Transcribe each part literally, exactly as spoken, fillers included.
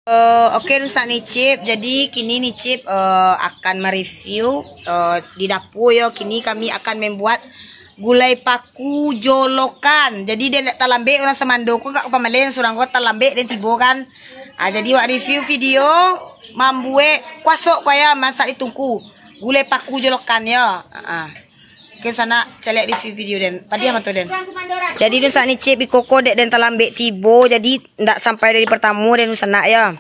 Eh, oke, Nusa Nicip. Jadi, kini Nicip, eh, akan mereview, eh, di dapur yo. Kini kami akan membuat gulai paku jolokan. Jadi, den ndak talambek urang samando ko, gak pamaleh surang ko talambek den tibo kan. Ah, jadi, wak review video mambuek kuasok ko ya, masak di tungku. Gulai paku jolokan yo. Ah. Oke, sanak, caliak di vi-, video den. Padiah mato den. Jadi, Nusa Nicip, iko ko dek den talambek tibo, jadi ndak sampai dari pertamo den, sanak, ya.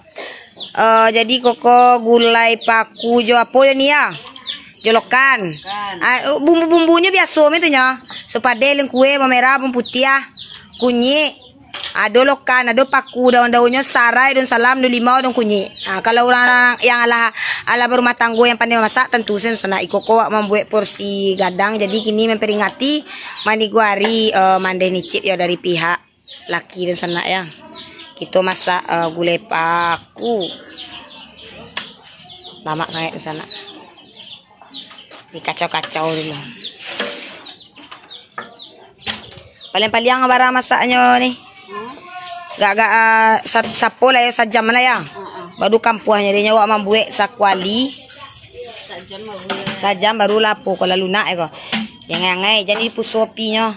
Eh, jadi, iko ko gulai paku jo apo yo ni, ya? Jolokan. Ah, bumbu-bumbunyo biaso me tu nyo. Supadeh, lengkue, bawang merah, bawang putiah, kunyik, ado lokan, ado paku, daun-daunnyo sarai, daun salam, daun limau, daun kunyik. Ah, kalau urang-urang yang alah, alah barumah tanggo yang pandai mamasak, tantu sen sanak iko ko wak mambuek porsi gadang. Jadi kini memperingati manigua ari, eh, mandeh Nicip yo dari pihak laki dan sanak ya. Kito masak, eh, gulai paku. Lamak sangaik di sanak. Dikacau-kacau dulu. Paliang-paliang bara masaknyo ni. Gak-gak, ah, sa-, sapo lah ya, sajam lah ya. Baru kampuahnyo, dia nyo wak mambuek sakuali. Sajam baru lah apo, kalau lunak ya ko. Jangan angai, jadi dipuso apinyo.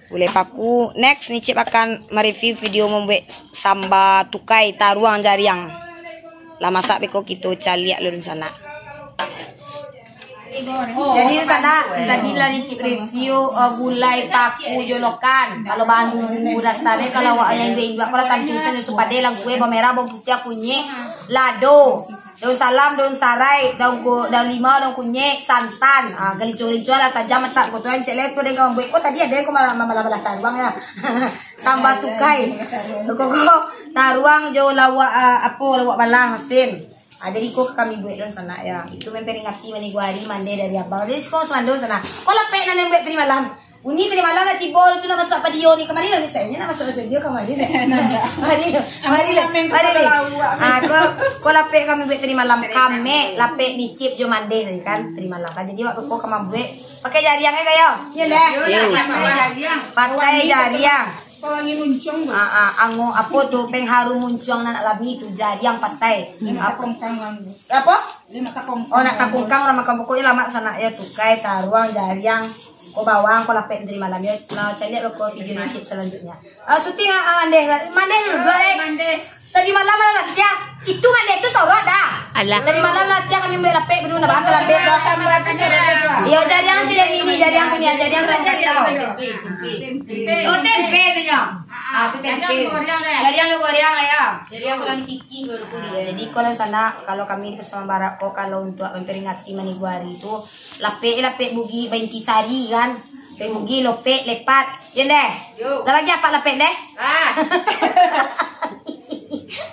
Gulai paku. Next, Nicip akan mereview video mambuek samba tukai taruang jariang. Lah masak beko kito caliak dulu sanak. Jadi sanak, tadi lah Nicip review, eh, gulai paku jolokan. Kalau bahan bumbu dasarnyo, kalau awak yang iduak-iduak, kalau tantu sen supadeh, langkue, bawang merah, bawang putiah, kunyik, lado. Daun salam, daun sarai, daun ku-, daun limau, daun kunyik, santan. Ah, galincuang-galincuang lah saja masak. Kotoran cek leto dengan buat. Ko tadi ado ko malah, malah, malah taruang ya. Samba tukai. Ko, ko taruang jo lawak, ah, apo, lawak balah masin. Ah, jadi ko kami buek daun sanak ya. Itu memperingati manigua ari mandeh dari abang. Jadi ko sumando sanak. Ko lapek nan buek tadi malam. Uni tadi malam lah tibo tu nak masuk padio ni. Kamari lah ni, saya nak masuk studio kamari, saya. Mari, mari, mari, mari. Ah, ko, ko lapek kami buek tadi malam. Kamek, lapek Nicip jo mandeh tadi kan, tadi malam kan. Jadi waktu ko kami buek, pakai jariang eh, kayo? Yo lah. Pakai jariang. Pakai jariang. Pewangi muncuang tu. Ah, ah, ango apo tu, pengharum muncuang nan nak lami tu, jariang patai. Apo? Apo? Oh, nak takungkang urang makan, pokoknyo lamak sanak ya, tukai, taruang, jariang, ko bawang, ko lapek dari malam ya. Nah, caliak lo ko video Nicip selanjutnya. Ah, syuting, ah, ah, mandeh, mandeh dulu, dua, eh. Mandeh. Tadi malam lah latihan. Itu mandeh tu sorot dah. Alah. Tadi malam latihan kami buek lapek berdua, nah, bang, lapek dah. Sambal tu sorot tu. Iyo, jariang tu yang ini, jariang tu ni, jariang tu yang kacau. Oh, tempe tu nyo. Ah, tu tempe. Jariang lo goreng lah ya. Jariang lo kiki. Ah, jadi kalau sanak, kalau kami di Pasaman Barat ko, kalau untuk memperingati manigua ari tu, lapek, lapek bugi bainti sari kan. Lapek bugi, lopek, lepat. Yo deh. Yo. Lah lagi apo lapek deh? Ah.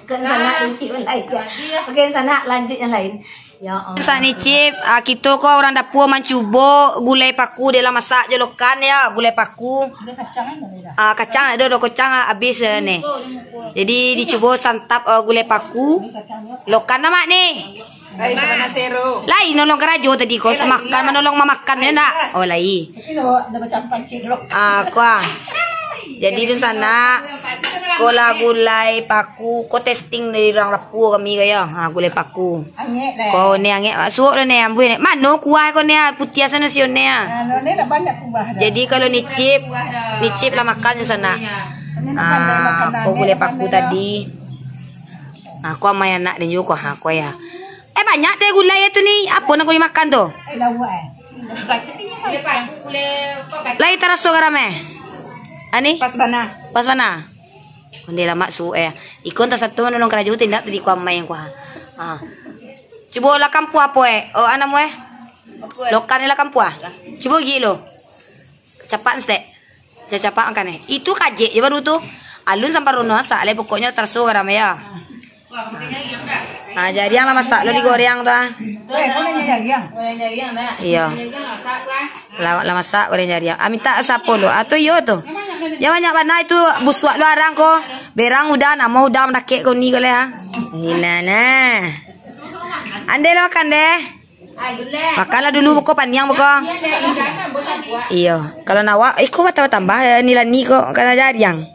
Kan sanak, ah, inti pun lain. Lagi ya. Oke, sanak, lanjut yang lain. Ya Allah. Sanak Nicip, ah, kito ko urang dapua mancubo gulai paku, dek lah masak jo lokan ya, gulai paku. Ada kacang kan, ada dah? Ah, kacang ado, ado kacang, ah, habis, eh, ni. Cubo, cubo. Jadi dicubo santap, eh, gulai paku. Ini kacangnya. Lokan amak ni. Lai, sabana sero. Lai nolong karajo tadi ko, eh, lai, makan, iya. Manolong mamakan, ya, ndak? Oh, lai. Tapi dah, dah macam pancit lok. Ah, ko ah. Jadi tu sanak, ko lah gulai paku, ko testing dari urang dapua kami ko yo. Ha, gulai paku. Angek dah. Ko ni angek, suok dah ni, ambuih ni. Mano kuah ko ni, ah, putiah sano sio ni, ah. Ah, no, ni dah banyak kuah dah. Jadi kalau Nicip, Nicip lah makan di sanak. Ini makan dah, ah, makan dah, ko ni gulai makan paku dah. Tadi. Ha, ko amai anak den juo ko, ha, ko ya. Eh, banyak teh gulai tu ni. Apo nan ko dimakan tu? Eh, lauak, eh. Lai taraso garam, eh? Ani? Pas bana. Pas bana. Ondeh lamak suok, eh. Iko antah sato manolong karajo tu indak tadi ko amai ko, ha. Ha. Cubo lah kampuah apo, eh? Oh, anamu, eh? Lokan ni lah kampuah. Cubo gigik lo. Capak stek. Cacapak makan eh. Itu kajek je baru tu. Alun samparono masak lai, pokoknyo taraso garam ya. Ah, jariang lah masak lo digoreng tu ah. Iyo. Lah, lah masak goreng jariang. Ah, mintak sapo lo? Ah, tu iyo tu. Jan banyak bana itu, busuak lo arang ko. Berang udah, namo udah mandakek ko ni ko lai ah. Inilah nah. Andeh lo makan deh. Makanlah dulu beko, paniang beko. Iyo, kalau nawak, iko batambah-tambah, eh, nilai ni ko, kana jariang.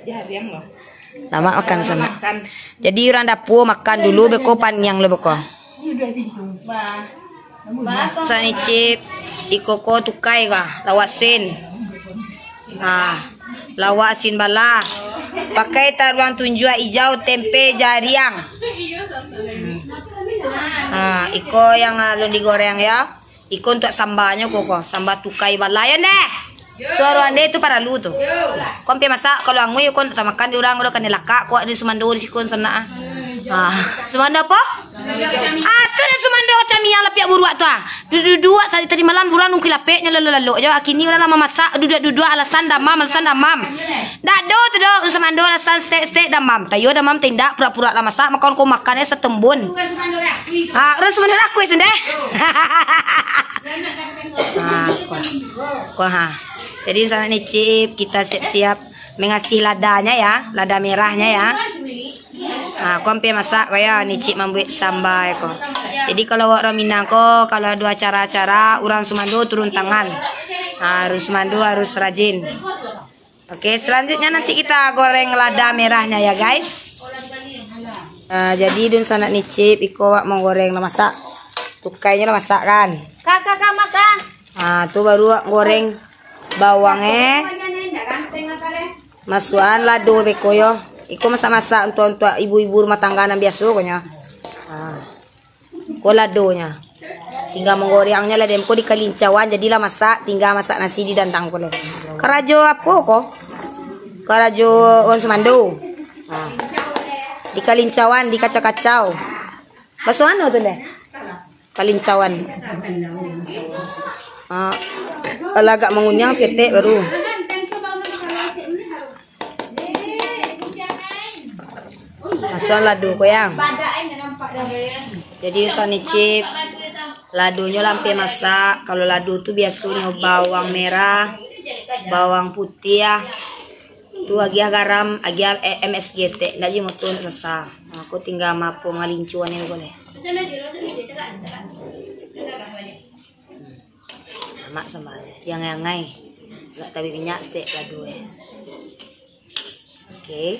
Jariang lah. Amak makan sanak. Jadi urang dapua makan dulu beko, paniang lo beko. Sanak Nicip, iko ko tukai ka, lawak asin. Ha, lawak asin balah. Pakai taruang tunjuak ijau, tempe jariang. Ha, iko yang alun digoreng yo. Iko untuak sambanyo ko, ko. Samba tukai balah yo, ndeh. Suaro ande tu paralu tu. Ko ampia masak, kalau angui ko ndak tamakan di urang, udah kanai lakak, kuak di sumando di siko sanak ah. Ah, sumando apo? Ah, tu dah sumando kacamiang lapiak buruak tu ah. Duduak-duduak tadi, tadi malam urang nungkui lapeknyo lalok-lalok jo. Kini urang lah mamasak, duduak-duduak alasan damam, alasan damam. Ndak ado tu doh, sumando alasan stek-stek damam. Tayo damam tindak, pura-pura lah masak, makan ko makan eh satembun. Ah, urang sumando lah kuih sendeh. Ah, ko. Ko, ha. Jadi sanak Nicip, kita siap-siap mangasih ladanya ya, lada merahnya ya. Ha, ko ampia masak ko yo, Nicip mambuek samba ko. Jadi kalau awak urang Minang ko, kalau ado acara-acara, urang sumando turun tangan. Ha, urang sumando harus rajin. Oke, selanjutnya nanti kita goreng lada merahnya ya, guys. Ha, jadi dunsanak Nicip, iko awak mau goreng lah masak. Tukainyo lah masak kan. Kak, kak, kak, makan. Ha, tu baru awak goreng bawang eh. Masuakan lado beko yo. Iko masak-masak untuak, untuak ibu-ibu rumah tangga nan biaso ko nyo. Ha. Ko ladonyo. Tingga manggorengnyo lah, den ko dikalincauan, jadilah masak, tingga masak nasi di dandang ko lai. Karajo apo ko? Karajo urang sumando. Ha. Dikalincauan, dikacau-kacau. Baso mano tu, ndeh? Kalincauan. Ah, kalau agak manguniang saketek baru. Masuakan lado ko, yang. Jadi, sanak Nicip, ladonyo lah ampia masak. Kalau lado tu biasonyo bawang merah, bawang putiah, tu agiah garam, agiah, eh, M S G saketek, ndak ji moto ndak sasa. Nah, ko tingga mapo ngalincuan ni ko lai. Amak samba, jangan angai. Agak tabik minyak saketek lado eh. Oke.